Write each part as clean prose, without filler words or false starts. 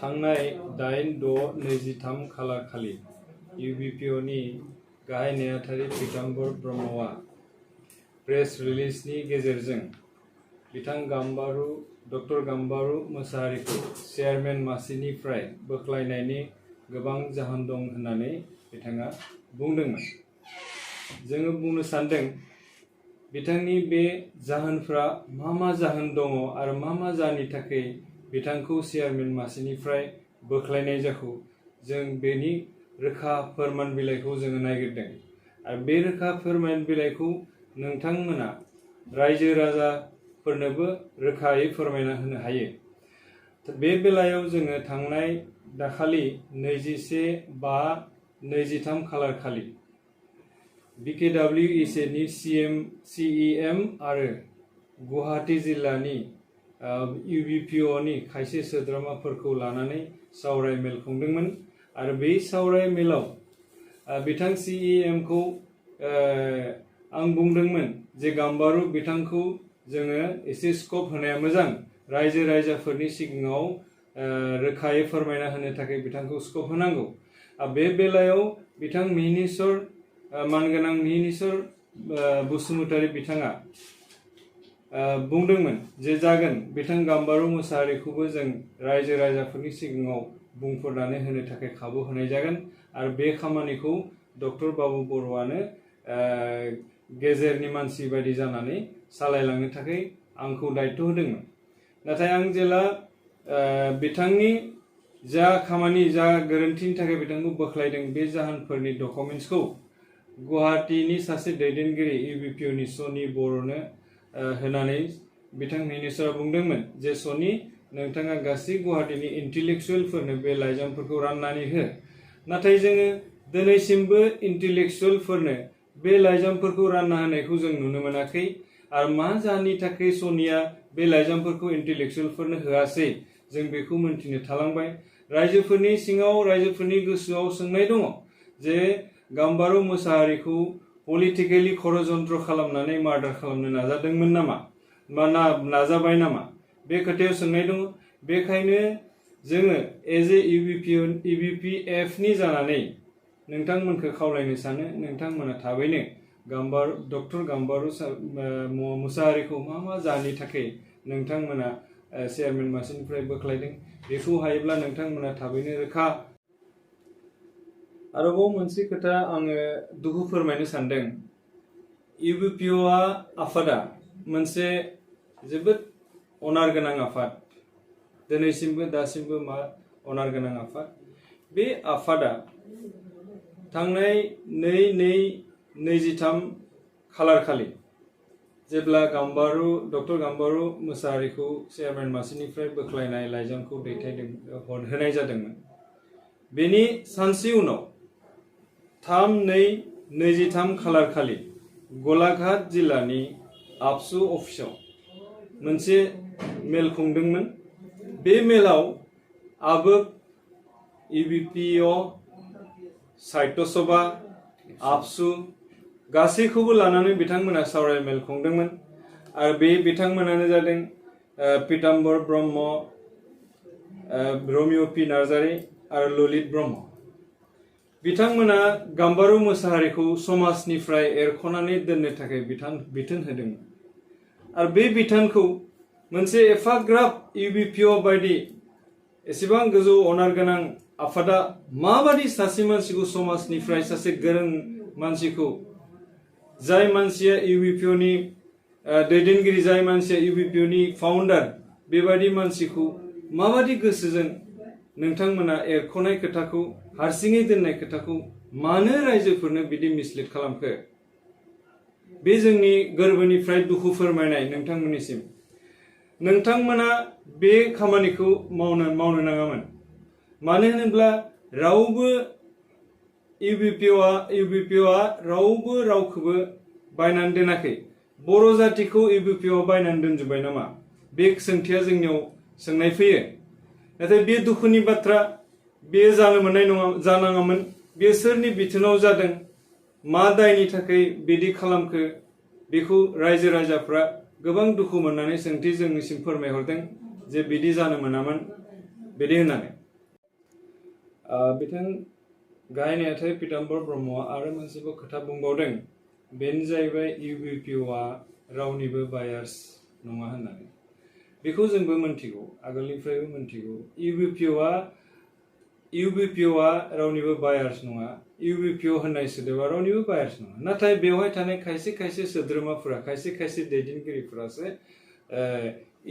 थांनाय 8/6/23 खालार खालि UBPOनि गाहाय नेहाथारि पीताम्बर ब्रह्मआ प्रेस रिलिजनि गेजेरजों बिथां डक्टर गाम्बारु मोसाहारिखौ चेयारमेन मासिनिफ्राय बोख्लायनायनि गोबां जाहोन दं होननानै बिथाङा बुंदोंमोन। जोङो बुंनो सानदों बिथांनि बे जाहोनफ्रा मा जाहोन दङ आरो मा जाहोननि थाखाय बिथांखौ चेयारमेन मासिनिफ्राय बोख्लायनाय जाखो जों बेनि रोखा फोरमान बिलाइखौ जोङो नागिरदों आरो बे रोखा फोरमान बिलाइखौ नोंथांमोना रायजो राजाफोरनोबो रोखायै फोरमायना होनो हायो। बे बेलायाव जोङो थांनाय दाखालि 21/5/23 खालार खालि BKWEC नि CEM आरो गुवाहाटी जिल्लानि UBPOनि खायसे सोद्रोमाफोरखौ लानानै सावराय मेल खुंदोंमोन आरो बे सावराय मेलाव बिथां CEM खौ आं बुंदोंमोन जे गाम्बारु बिथांखौ जोङो एसे स्कप होनाया मोजां, रायजो राजाफोरनि सिगाङाव रोखायै फोरमायना होनो थाखाय बिथांखौ स्कप होनांगौ। बे बेलायाव बिथां मिहिनीश्वर मानगोनां मिहिनीश्वर बसुमतारी बिथाङा बुंदोंमोन जे जागोन बिथां गाम्बारु मोसाहारिखौबो जों रायजो राजाफोरनि सिगाङाव बुंफोरनानै होनो थाखाय खाबु होनाय जागोन आरो बे खामानिखौ डक्टर बाबु बर'आनो गेजेरनि मानसि बायदि जानानै सालायलांनो थाखाय आंखौ दायित्व होदोंमोन। नाथाय आं जेला बिथांनि जा खामानि जा गोरोन्थिनि थाखाय बिथांखौ बोख्लायदों बे जाहोनफोरनि डकुमेन्ट्सखौ गुवाहाटीनि सासे दैदेनगिरि UBPOनि सनि बर'नो होनानै बिथां मिहिनीश्वरा बुंदोंमोन जे सनि नोंथाङा गासै गुवाहाटीनि इन्टेलेक्सुवेलफोरनो बे लाइजामफोरखौ राननानै हो। नाथाय जोङो दिनैसिमबो इन्टेलेक्सुवेलफोरनो बे लाइजामफोरखौ रानना होनायखौ जों नुनो मोनाखै आरो मा जाहोननि थाखाय सनिया बे लाइजामफोरखौ इन्टेलेक्सुवेलफोरनो होआसै जों बेखौ मोनथिनो थालांबाय। रायजोफोरनि सिङाव रायजोफोरनि गोसोआव सोंनाय दङ जे गाम्बारु मोसाहारिखौ पलिटिकेलि षड़यन्त्र खालामनानै मार्डार खालामनो नाजादोंमोन नामा नाजाबाय नामा बे खोथायाव सोंनाय दङ। बेखायनो जोङो एज ए UBPF नि जानानै नोंथांमोनखौ खावलायनो सानो नोंथांमोना थाबैनो डक्टर गाम्बारु मोसाहारिखौ मा जाहोननि थाखाय नोंथांमोना चेयारमेन मासिनिफ्राय बोख्लायदों बेखौ हायोब्ला नोंथांमोना थाबैनो रोखा। आरोबाव मोनसे खोथा आङो दुखु फोरमायनो सानदों। UBPOआ आफादा मोनसे जोबोद अनार गोनां आफाद, दिनैसिमबो दासिमबो अनार गोनां आफाद। बे आफादा थांनाय 2/2/23 खालार खालि जेब्ला डक्टर गाम्बारु मोसाहारिखौ चेयारमेन मासिनिफ्राय बोख्लायनाय लाइजामखौ होनाय जादोंमोन, बेनि सानसे उनाव 3/2/23 खालार खालि गलाघाट जिल्लानि आबसु अफिसाव मोनसे मेल खुंदोंमोन। बे मेलाव UBPO साहित्य सभा आबसु गासैखौबो लानानै बिथांमोना सावराय मेल खुंदोंमोन आरो बे बिथांमोनानो जादों पीताम्बर ब्रह्म, रमिय पि नार्जारी आरो ललित ब्रह्म। बिथांमोना गाम्बारु मोसाहारिखौ समाजनिफ्राय एरख'नानै दोननो थाखाय बिथोन होदोंमोन आरो बे बिथोनखौ मोनसे एफाग्राब UBPO बायदि एसेबां गोजौ अनार गोनां आफादा माबादि सासे मानसिखौ समाजनिफ्राय सासे गोरों मानसिखौ जाय मानसिया UBPOनि दैदेनगिरि जाय मानसिया UBPOनि फाउन्डार बेबादि मानसिखौ माबादि गोसोजों नोंथांमोना एरख'नाय खोथाखौ हारसिङै दोननाय खोथाखौ मानो रायजोफोरनो बिदि मिसलिड खालामखो? बे जोंनि गोरबोनिफ्राय दुखु फोरमायनाय नोंथांमोननिसिम। नोंथांमोना बे खामानिखौ मावनो नाङामोन। मानो होनोब्ला रावबो UBPOआ रावबो रावखौबो बायनानै दोनाखै। बर' जातिखौ UBPOआ बायनानै दोनजोब्बाय नामा? बे सोंथिया जोंनियाव सोंनाय फैयो। नाथाय बे दुखुनि बाथ्रा, बेयो जानाङामोन। बेयो सोरनि बिथोनाव जादों, मा दायनि थाखाय बिदि खालामखो बेखौ रायजो राजाफ्रा गोबां दुखु मोननानै सोंथि जोंनिसिम फोरमायहरदों जे बिदि जानो मोनामोन बिदि होननानै। बिथां गाहाय नेहाथारि पीताम्बर ब्रह्मआ आरो मोनसेबाव खोथा बुंबावदों, बेनो जाहैबाय UBPOआ रावनिबो बायार्स नङा होननानै। बेखौ जोंबो मोनथिगौ, आगोलनिफ्रायबो मोनथिगौ। UBPOआ रावनिबो बायार्स नङा। UBPO होननाय सोदोबा रावनिबो बायार्स नङा। नाथाय बेवहाय थानाय खायसे खायसे सोद्रोमाफोरा, खायसे खायसे दैदेनगिरिफोरासो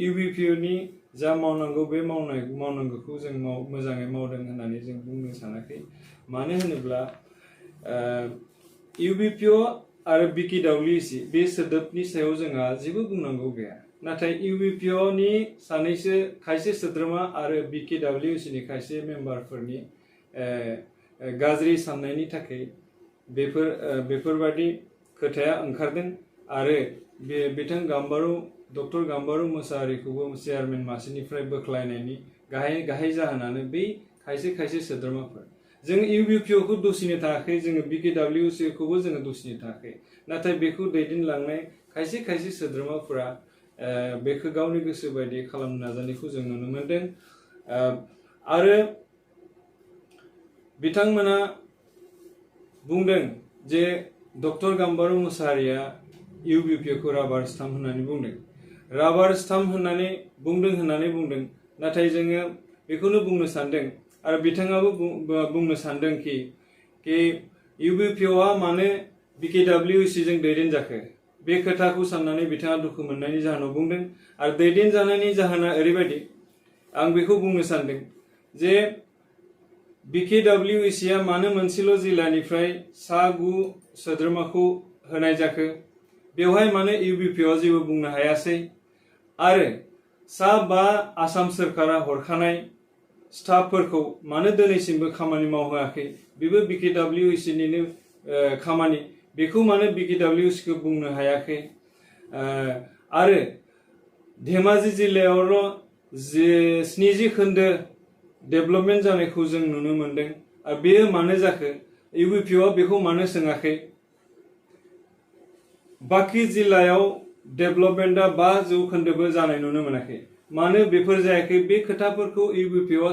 UBPOनि जा मावनांगौ बे मावनांगौखौ जों मोजाङै मावदों होननानै जों बुंनो सानाखै। मानो होनोब्ला UBPO आरो BKWC बे सोदोबनि सायाव जोंहा जेबो बुंनांगौ गैया। नाथाय UBPOनि सानैसो खायसे सोद्रोमा आरो BKWCनि खायसे मेम्बारफोरनि गाज्रि साननायनि थाखाय बेफोरबादि खोथाया ओंखारदों आरो बिथां डक्टर गाम्बारू मोसाहारिखौबो चेयारमेन मासिनिफ्राय बोख्लायनायनि गाहाय जाहोनानो बै खायसे खायसे सोद्रोमाफोर। जों UBPOखौ दुसिनो थाङाखै, जोङो BKWCखौबो जोङो दुसिनो थाङाखै। नाथाय बेखौ दैदेनलांनाय खायसे खायसे सोद्रोमाफोरा बेखौ गावनि गोसो बायदि खालामनो नाजानायखौ जों नुनो मोनदों। आरो बिथांमोना बुंदों जे डक्टर गाम्बारू मोसाहारिया UBPOखौ राबार स्टाम्प होननानै बुंदों। राबार स्टाम्प होननानै बुंदों, नाथाय जोङो बेखौनो बुंनो सानदों आरो बिथाङाबो बुंनो सानदों कि UBPOआ मानो BKWCजों दैदेनजाखो, बे खोथाखौ साननानै बिथाङा दुखु मोननायनि जाहोनाव बुंदों। आरो दैदेनजानायनि जाहोना ओरैबायदि, आं बेखौ बुंनो सानदों जे BKWCआ मानो मोनसेल' जिल्लानिफ्राय सा 9 सोद्रोमाखौ होनाय जाखो, बेवहाय मानो UBPOआ जेबो बुंनो हायासै, आरो सा 5 आसाम सोरखारा हरखानाय स्टाफफोरखौ मानो दिनैसिमबो खामानि मावहोआखै, बेबो BKWCनिनो खामानि, बेखौ मानो BKWCखौ बुंनो हायाखै। आरो धेमाजि जिल्लायावल' 70% डेभेलपमेन्ट जानायखौ जों नुनो मोनदों, आरो बेयो मानो जाखो, UBPOआ बेखौ मानो सोङाखै। बाखि जिल्लायाव डेभेलपमेन्टआ 5% जानाय नुनो मोनाखै, मानो बेफोर जायाखै। बे खोथाफोरखौ UBPOआ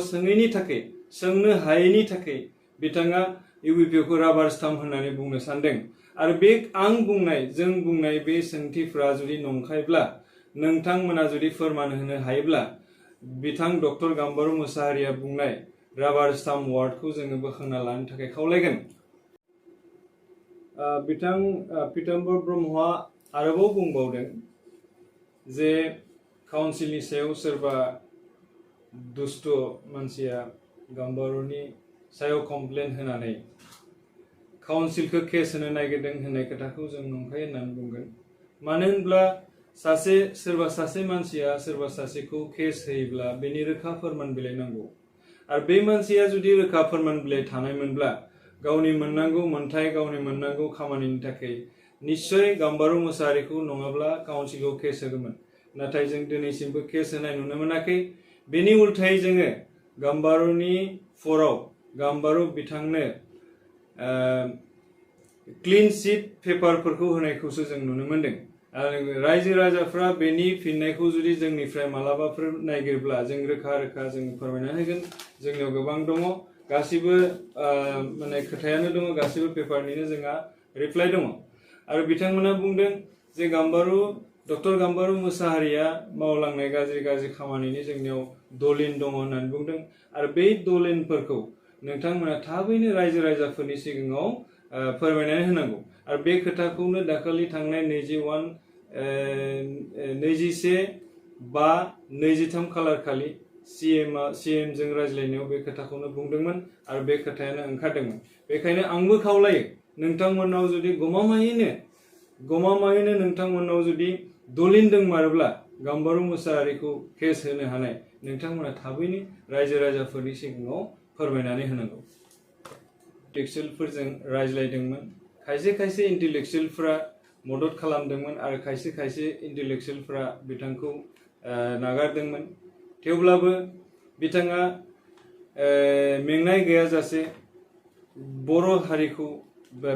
सोंनो हायैनि थाखाय बिथाङा UBPOखौ राबार स्टाम्प होननानै बुंनो सानदों। आरो बे जों बुंनाय बे सोंथिफ्रा जुदि नंखायब्ला, नोंथांमोना जुदि फोरमान होनो हायोब्ला, बिथां डक्टर गाम्बारू मोसाहारिया बुंनाय राबार स्टाम्प वार्डखौ जोङो बोखांना लानो थाखाय खावलायगोन। बिथां पीताम्बर ब्रह्मआ आरोबाव बुंबावदों जे काउन्सिलनि सायाव सोरबा दुष्ट मानसिया गाम्बारूनि सायाव कमप्लेन होनानै काउन्सिलखौ केस होनो नागिरदों होननाय खोथाखौ जों नंखाय होननानै बुंगोन। मानो होनब्ला सोरबा सासे मानसिया सोरबा सासेखौ केस होयोब्ला बेनि रोखा फोरमान बिलाइ नांगौ, आरो बे मानसिया जुदि रोखा फोरमान बिलाइ थानायमोनब्ला गावनि मोननांगौ मोन्थाय, गावनि मोननांगौ खामानिनि थाखाय निश्चय गाम्बारू मोसाहारिखौ नङाब्ला काउन्सिलखौ केस होगौमोन। नाथाय जों दिनैसिमबो केस होनाय नुनो मोनाखै। बेनि उल्थायै जोङो गाम्बारूनि फराव गाम्बारू बिथांनो क्लिन चिट पेपारफोरखौ होनायखौसो जों नुनो मोनदों। आरो रायजो राजाफ्रा बेनि फिननायखौ जुदि जोंनिफ्राय मालाबाफोर नागिरब्ला जों रोखा जों फोरमायना होगोन। जोंनियाव गोबां दङ, गासिबो खोथायानो दङ, गासिबो पेपारनिनो जोंहा रिप्लाइ दङ। आरो बिथांमोना बुंदों जे डक्टर गाम्बारू मोसाहारिया मावलांनाय गाज्रि खामानिनि जोंनियाव दलिल दङ होननानै बुंदों। आरो बे दलिलफोरखौ नोंथांमोना थाबैनो रायजो राजाफोरनि सिगाङाव फोरमायनानै होनांगौ। आरो बे खोथाखौनो दाखालि थांनाय 21/5/23 खालार खालि CM जों रायज्लायनायाव बे खोथाखौनो बुंदोंमोन, आरो बे खोथायानो ओंखारदोंमोन। बेखायनो आंबो खावलायो, नोंथांमोनाव जुदि गमामायैनो नोंथांमोनाव जुदि दलिल दंमारोब्ला गाम्बारू मोसाहारिखौ केस होनो हानाय, नोंथांमोना थाबैनो रायजो राजाफोरनि सिगाङाव फोरमायनानै होनांगौ। इन्टेलेक्चुयेलफोरजों रायज्लायदोंमोन, खायसे इन्टेलेक्चुयेलफोरा मदद खालामदोंमोन आरो खायसे इन्टेलेक्चुयेलफोरा बिथांखौ नागारदोंमोन। थेवब्लाबो बिथाङा मेंनाय गैयाजासे बर' हारिखौ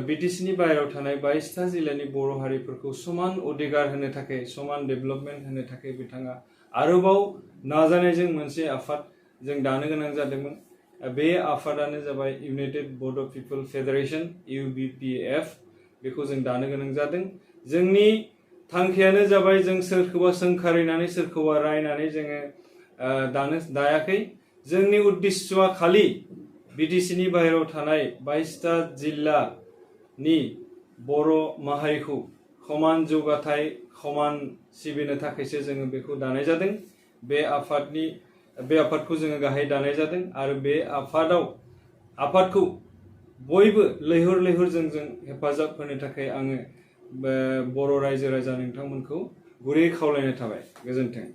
BTCनि बाहेरायाव थानाय 22टा जिल्लानि बर' हारिफोरखौ समान अधिकार होनो थाखाय, समान डेभेलपमेन्ट होनो थाखाय बिथाङा आरोबाव नाजानायजों मोनसे आफाद जों दानो गोनां जादोंमोन। बे आफादानो जाबाय इउनाइटेड बड' पिपल फेडारेशन UBPF बेखौ जों दानो गोनां जादों। जोंनि थांखियानो जाबाय जों सोरखौबा सोंखारिनानै सोरखौबा रायनानै जोङो दायाखै। जोंनि उद्देश्यआ खालि बिटिसिनि बाहेरायाव थानाय 22टा जिल्लानि बर' माहारिखौ समान जौगाथाय समान सिबिनो थाखायसो जोङो बेखौ दानाय जादों। बे आफादखौ जोङो गाहाय दानाय जादों आरो बे आफादखौ बयबो लैहोर लैहोरजों जों हेफाजाब होनो थाखाय आङो बर' रायजो राजा नोंथांमोनखौ गुरै खावलायनाय थाबाय। गोजोन्थों।